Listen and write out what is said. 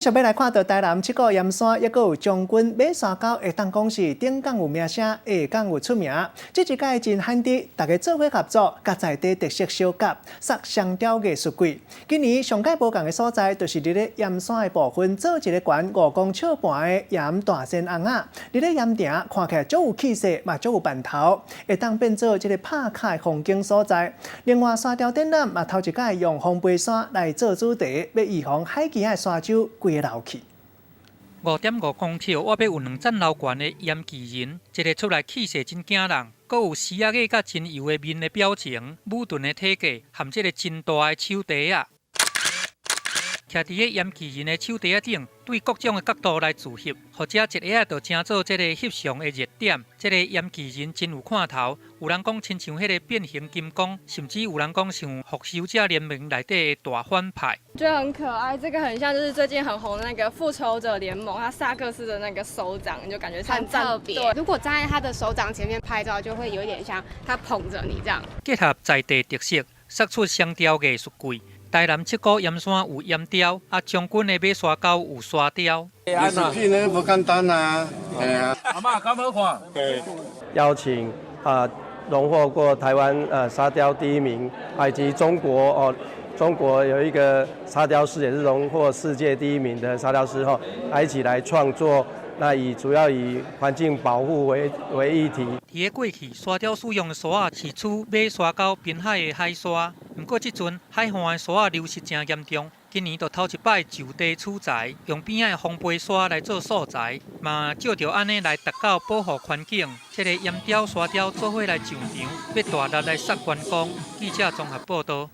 上欲來看到台南七股鹽山，抑閣有將軍馬沙膠，會當講是頂港有名聲，下港有出名。這一屆真罕得，大家做伙合作，佮在地特色相結，塑雙雕藝術季。今年上蓋無仝的所在，就是佇咧鹽山的部分，做一个懸5公尺半的鹽大仙尪仔。佇咧鹽埕看起來足有氣勢，嘛足有範頭，會當變做這个拍卡的風景所在。另外，沙雕展覽嘛，頭一擺用烘焙沙來做主題，欲預防海墘仔的沙洲規个流去。5.5公尺，倚欲有兩層樓懸的鹽巨人，一个出來氣勢真驚人，閣有獅仔個佮真油的面的表情，舞鈍的體格，含這个真大的手提仔。徛佇个鹽巨人的手提仔頂，對各種的角度來自翕，予遮一下就成做這个翕相的熱點。這个鹽巨人真有看頭，有人講親像彼个變形金剛，甚至有人講像復仇者聯盟內底的大反派。覺得很可愛，這個很像就是最近很紅的那個復仇者聯盟，他薩克斯的那個手掌，就感覺很特別。如果站在他的手掌前面拍照，就會有點像他捧著你這樣。結合在地特色，塑出雙雕藝術季。台南七股鹽山有鹽雕，啊將軍的馬沙溝有沙雕。藝術品呢不簡單啊，係啊。阿嬤敢好看？對。邀請啊，榮獲過台灣沙雕第一名，以及中國哦，中國有一個沙雕師也是榮獲世界第一名的沙雕師吼，一起來創作。那以主要以環境保護為議題。佇咧過去，沙雕使用的沙仔是取馬沙溝濱海的海沙，毋過這陣海岸的沙仔流失誠嚴重，今年就頭一擺就地取材，用邊仔的烘焙沙來做素材，嘛藉著按呢來達到保護環境。這个鹽雕沙雕做伙來上場，欲大力來殺觀光。記者綜合報導。